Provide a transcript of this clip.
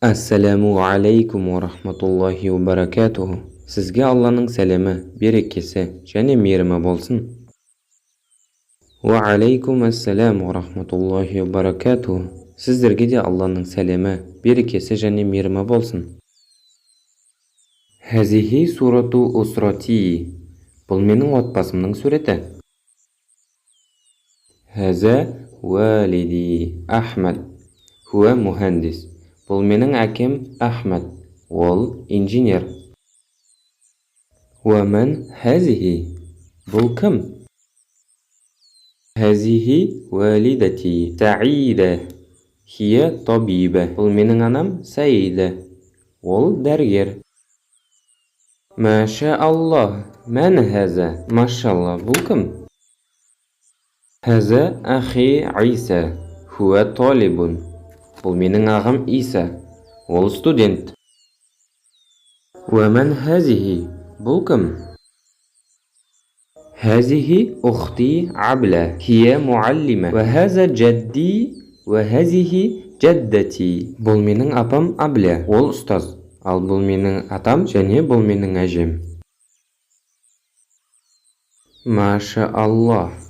Ассаляму алейкум уа рахматуллахи уа баракатуху. Сізге Алланың сәлемі, берекесі және мейірімі болсын. Уа алейкум ассалям уа рахматуллахи уа баракатуху. Сіздерге де Алланың сәлемі, берекесі және мейірімі болсын. Хазихи сурату усрати. Бұл менің отбасымның суреті. Хаза уалиди Ахмад. Хуа мухандис. Бұл менің әкем Ахмад. Ол инженер. Уа ман хазихи? Бұл кім? Хазихи уалидати Саида. Хия табиба. Бұл менің анам Саида. Ол дәрігер. Маша Аллах. Мән хаза? Машалла, бұл кім? Хаза ахи Иса. Хуа талибун. Бұл менің ағам Иса. Ол студент. Уа ман хазихи? Бұл кім? Хазихи ухти Абла. Хия муаллима. Уа хаза джадди. Уа хазихи джаддати. Бұл менің апам Абля. Ол ұстаз. Ал бұл менің атам және бұл менің әжем. Маша Аллах.